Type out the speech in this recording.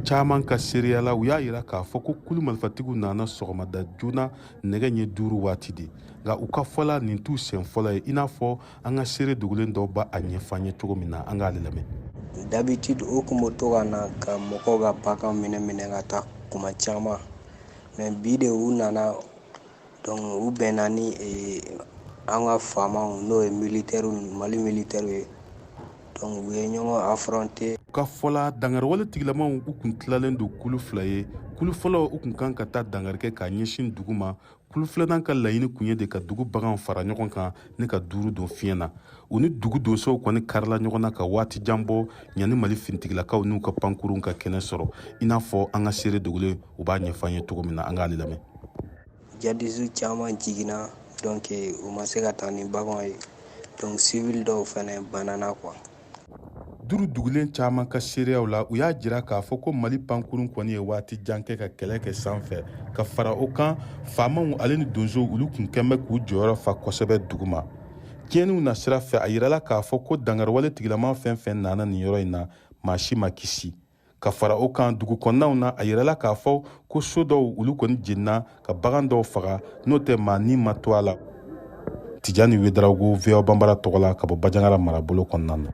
Caman ka seereya la, u y'a yira k'a fɔ ko kulu marifatigiw nana sɔgɔmada joona nɛgɛ ɲɛ 5 waati de. Nka u ka fɔla, nin t'u sen fɔlɔ ye, i n'a fɔ an ka seere dogolen dɔw b'a a ɲɛfɔ an ye cogo min na. An k'ale lamɛn. D'habitude, u kun bɛ to ka na ka mɔgɔw ka bagan minɛ minɛ ka taa kuma caman, mais bi de u nana. Donc u bɛnna ni an ka faamaw, n'o ye militaires, Mali militaires ye. Donc u ye ɲɔgɔn affronter. U ka fɔla, dangariwale tigilamaw, u kun tilalen don kulu fila ye. Kulu fɔlɔ, u kun kan ka taa dangari kɛ k'a ɲɛsin dugu ma. Kulu filanan ka laɲini kun ye de ka dugu baganw fara ɲɔgɔn kan ni ka duuru don fiɲɛ na. U ni dugu donsow kɔni karila ɲɔgɔn na ka waati jan bɔ ɲani Mali fintigilakaw n'u ka pankurun ka kɛnɛ sɔrɔ, i n'a fɔ an ka seere dogolen u b'a ɲɛfɔ an ye cogo min na. An k'ale lamɛn. Djihadistes caman jiginna, donc u ma se ka taa ni baganw ye. Donc civil dɔw fɛnɛ banana quoi. Duru dugulen caman ka seereyaw la, u y'a jira k'a fɔ ko Mali pankurun kɔni ye waati jan kɛ ka kɛlɛ kɛ sanfɛ. Ka fara o kan, faamaw ale ni donsow, olu kun kɛn bɛ k'u jɔyɔrɔ fa kosɛbɛ dugu ma. Tiɲɛniw na sira fɛ, a yirala k'a fɔ ko dangariwale tigilama fɛn fɛn nana nin yɔrɔ in na, maa si ma kisi. Ka fara o kan, dugu kɔnɔnaw na, a yirala k'a fɔ ko so dɔw, olu kɔni jenina ka bagan dɔw faga, n'o tɛ maa ni ma to a la. Tijani Wedarago, VOA Banbara tɔgɔ la, ka bɔ Bajangara marabolo kɔnɔna na.